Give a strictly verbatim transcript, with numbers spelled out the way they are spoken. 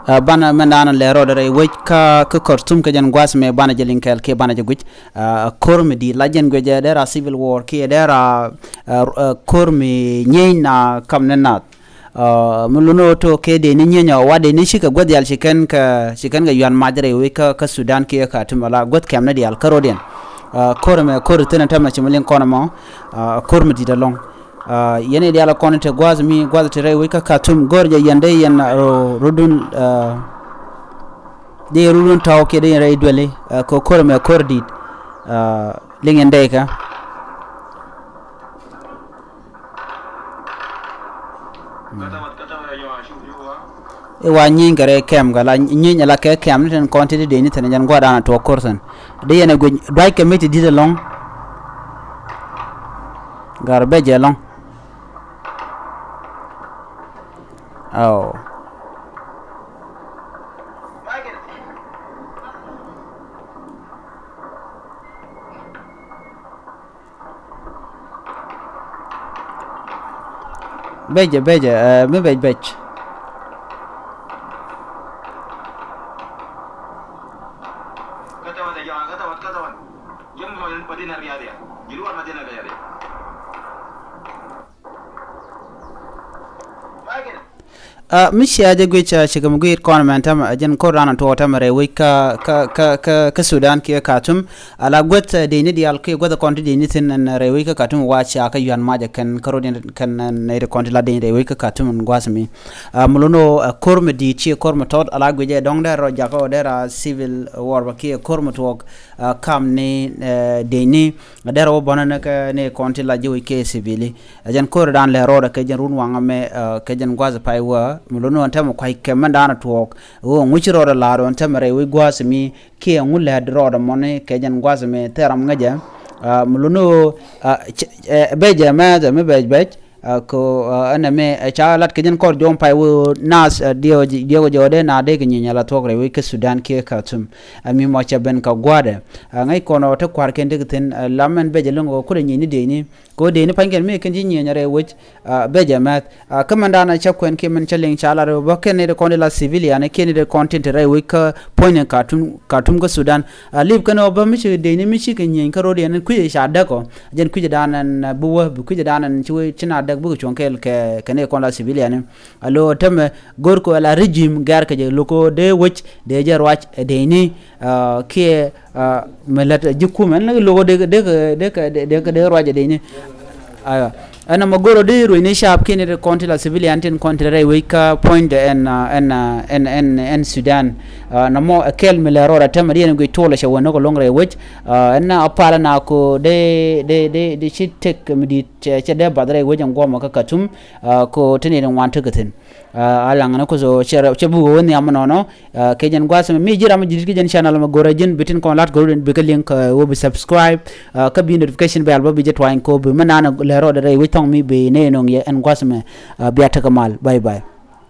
Ɛ, banɛ mɛn da̱a̱n lɛ rɔɔdɛ rɛy wec kä, kä Khartoum kɛ jɛn gua̱a̱th mɛ banɛ jɛ liŋ kɛɛl kiɛ banɛ jɛ guic. Ɛ, ko̱r mi di̱i̱t la jɛn guic ɛ dee ra civil war kiɛ dee ra, ɛ, ɛ, ko̱r mi nyieny na kam ni nath. Ɛ, mi luni ɣä to̱ kɛ dee ni nyieny ɔ wa dee ni cikɛ guäth diaal ci kɛn kɛ, ci kɛn kɛ yuan mac rɛy wec kä, kä Sudan kiɛ Khartoum ala guäth kɛm ni diaal kä ro̱diɛn. Ɛ, ko̱r mɛ ko̱r thi̱n ɛ tämɛ ci mi liŋ kɔn ɛmɔ, ɛ, ko̱r mi di̱i̱t ɛlɔ̱ŋ. Ɛ, yɛn i̱ diaal kɔn i̱ te gua̱a̱th mi gua̱a̱th te rɛy wec kä Khartoum go̱r jɛ yɛn dee yɛn, ɛ, ro-, ro̱dun, ɛ, dee yɛn ro̱dun tɔ̱w kiɛ dee yɛn rɛy dueli, ɛ, kɛ ko̱r mɛ ko̱r di̱i̱t, ɛ, liŋ yɛn dee kä. I̱ wa nyieny kɛ rɛy kɛm kɛ la nyieny ala kɛ kɛm ni tin kɔn ti di dee ni thi̱n jɛn gua̱a̱th da̱a̱n a tuɔɔk ko̱r thi̱n. Dee yɛn ɛ guic dua̱ckɛ mi ti di̱t ɛlɔ̱ŋ. Garbage ɛlɔ̱ŋ. Aw. Becɛ, becɛ, ɛ, mi bec, bec. Ɛ, mi cia jɛ guic, ɛ, cikɛ mi guic kɔn mɛn tämɛ, ɛ, jɛn ko̱r da̱a̱n a tuɔɔk tämɛ rɛy wec kä, kä, kä, kä, kä Sudan kiɛ Khartoum. Ala guäth, ɛ, dee ni diaal kiɛ guäth kɔn ti dee ni thi̱n ɛn rɛy wec kä Khartoum wa cia kä yuan macɛ kɛn kä ro̱diɛn kɛn, ɛ, nɛy ti kɔn ti la dee ni rɛy wec kä Khartoum ɛn gua̱a̱th mi. Ɛ, mi luni ɣä, ɛ, ko̱r mi di̱i̱t ciɛ ko̱r mi tɔt ala guic ɛ dɔ̱ŋ dee rɔ jakä ɣä dee ra civil war bä kiɛ ko̱r mi tuɔɔk, ɛ, kam ni, ɛ, dee ni. Ɛ, dee rɔ wä bɔnä ni kɛ ni kɔn ti la ji̱ wec kiɛ civili. Ɛ jɛn ko̱r da̱a̱n lɛ rɔɔdɛ kɛ jɛn run waŋä mɛ, ɛ, kɛ jɛn gua̱a̱th pay wä mi luni ɣä tämɛ kua̱c kɛ mɛn da̱a̱n a tuɔɔk. Ɣöö ŋuci rɔɔdɛ la̱r ɣä tämɛ rɛy wec gua̱a̱th mi kiɛ ŋu lɛt rɔɔdɛ mɔni kɛ jɛn gua̱a̱th mɛ thɛɛr ram ŋäcɛ. Ɛ, mi luni ɣöö, ɛ, becɛ mɛth ɛ mi bec bec, ɛ, kɛ, ɛ, ɛnɛ mɛ, ɛ, ca lat kɛ jɛn kɔr jɔ̱ɔ̱ŋ pay wee naath, ɛ, diɛw, diɛw jɔɔdɛ na dee kɛ nyieny ala thuɔ̱k rɛy wec kä Sudan kiɛ Khartoum. Ɛ, mi mɔ cɛ ben kɛ gua̱a̱dɛ. Ɛ, ŋäc kɔn ɔ te kua̱r kɛn dee kɛ thi̱n, ɛ, la mɛn becɛ lo̱ŋ ɔ kudɛ nyieny ni dee ni. Kɛ ɣöö dee ni pa̱ny kɛn mi kɛn ci nyieny rɛy wec, ɛ, becɛ mɛth. Ɛ, kä mɛn da̱a̱n a cä kuɛn kiɛ mɛn cä liŋ ca lat rɛw bä kɛn ni dee kɔn di la civilian kɛn ni dee kɔn tin te rɛy wec kä puɔ̱ny ni Khartoum, Khartoum kä Sudan. Ɛ, lip kɛn ɔ bä mi ci dee ni mi ci kɛ nyieny kä ro̱diɛn kui̱c ca däk ɔ. Jɛn kui̱c da̱a̱n ɛn, ɛ, bi wä bi kui̱c da̱a̱n ɛn ci wee ci na däk bikɛ cuɔ̱ŋ kɛɛl kɛ, kɛ ni kɔn la civilian. Alo tämɛ go̱r kɛ la regime gɛr kɛ jɛ lo̱k ɔ dee wec dee jɛ ruac ɛ dee ni, ɛ, kiɛ, ɛ, mi lät ji̱ kumɛ ɛn lo̱k ɔ dee, dee, dee, dee, dee ruac ɛ dee ni. Aywa. Ɛn ɛmɔ go̱r ɔ di ruec ni cap kiɛn ti kɔn ti la civilian tin kɔn ti rɛy wec kä puɔ̱nydɛ ɛn, ɛ, ɛn, ɛ, ɛn, ɛn, ɛn Sudan. Ɛ, nɔmɔ ɛ kɛl mi lɛ rɔɔdɛ tämɛ di ɛn guic tuɔl ɛ cɛ wä ni kɛ lo̱ŋ rɛy wec. Ɛ, ɛn a pal ɛn a ko dee, dee, dee, dee ci tek mi di̱i̱t cɛ, cɛ dee bath rɛy wec ɛn guɔmɔ kä Khartoum. Ɛ, ko ti ni di ŋuan tekɛ thi̱n. Ɛ, a laŋ ni kuth ɔ cɛ, cɛ buk ɣöö nhiam ɛnɔnɔ. Ɛ, kɛ jɛn gua̱a̱th ɛmɛ mi ji̱ ram mi ji̱ di̱t kɛ jɛn channel ɛmɛ go̱rɛ ji̱n bi tin kɔn lat go̱rɛ bi kɛ liŋ kɛ wä bi subscribe. Ɛ, kä bi notification bell bä bi jɛ twany kɔ bi mɛ naan lɛ rɔɔdɛ rɛy wec thɔŋ mi bi nɛ nɔŋ yɛ ɛn gua̱a̱th ɛmɛ. Ɛ, bia tekɛ mal. Bye bye.